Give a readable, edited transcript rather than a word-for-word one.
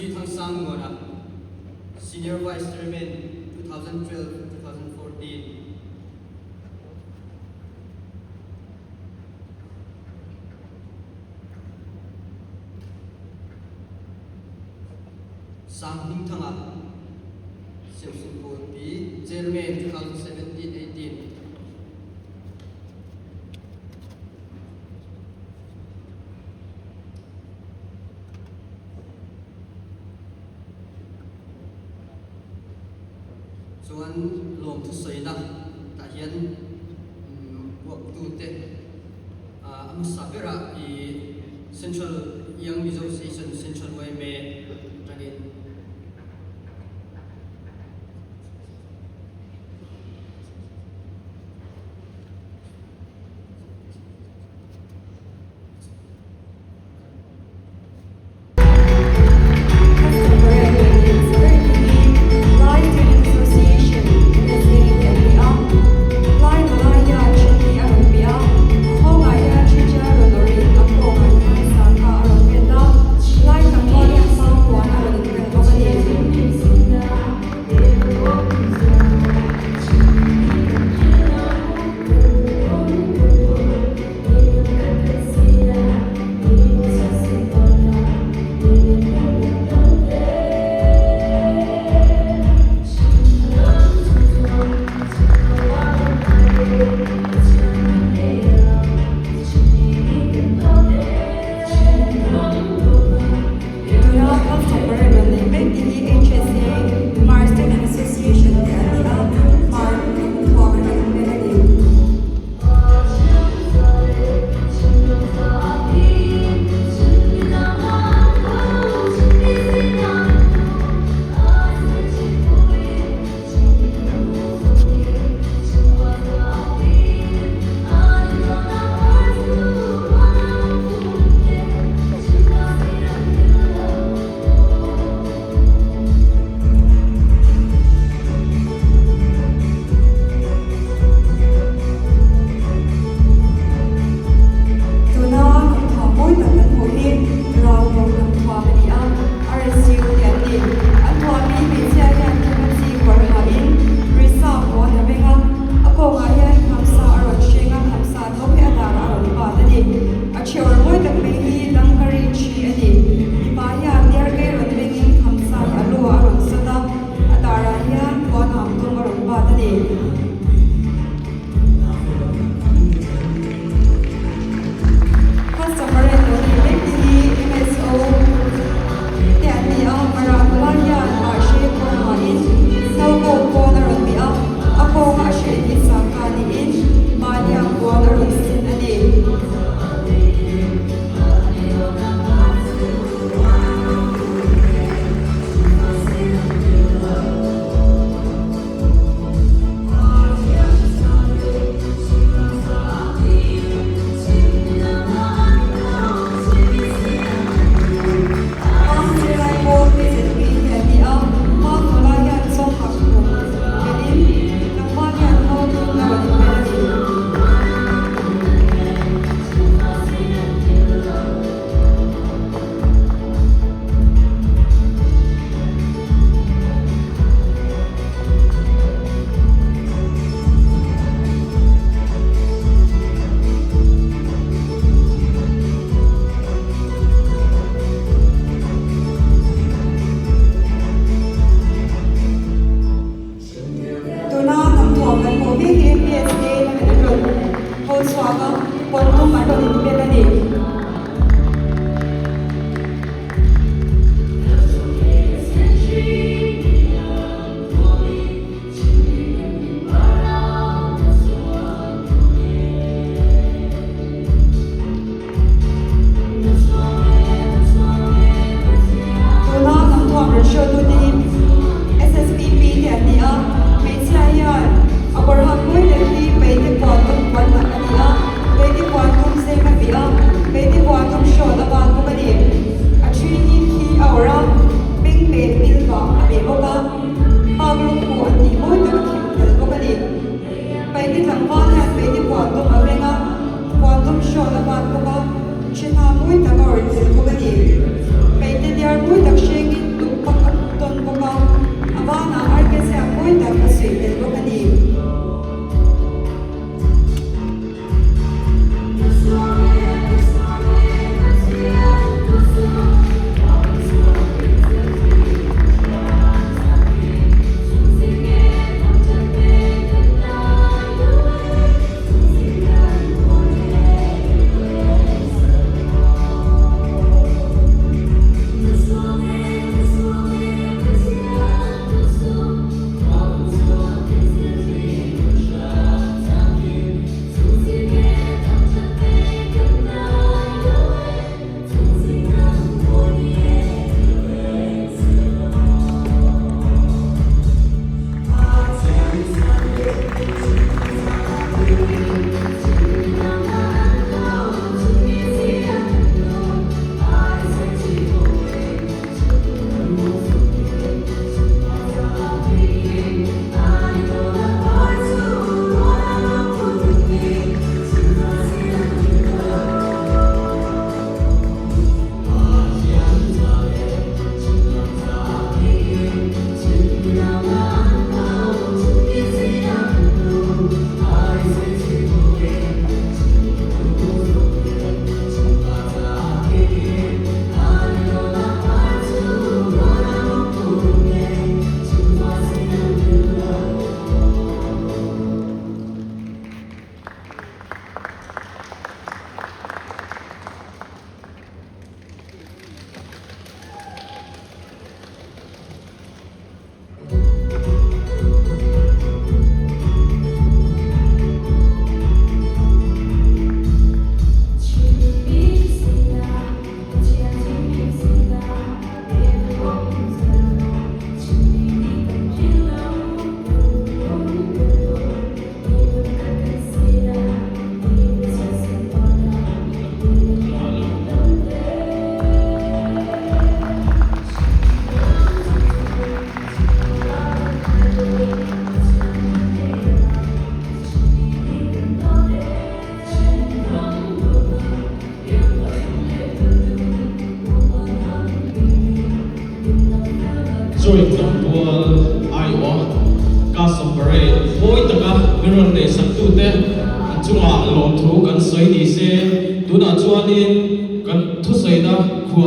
G Thangsangmuana, Senior Vice Chairman 2012-2014. Sanghmingthanga, Siamsung Pawlpi, Chairman 2017-18. Chuan lawmthu sawina tah hian uaptute a hmasa berah i Central Young Mizo Association Central yma atangin Lai Student Association, NSA, te an ni a. Lai nula hian Chini a rawn bia a, a kawngah hian Chhichia rawn awrhin a kawngah hian Sangha a rawn vet a, Lai tlangval hian Sangpuan a rawn inrem bawk a ni. Europe lampual aiawha Custom Parade mawi taka min rawn neih sak tute an chungah lawmthu kan sawi ni se. Tunah chuanin kan thusawina khual.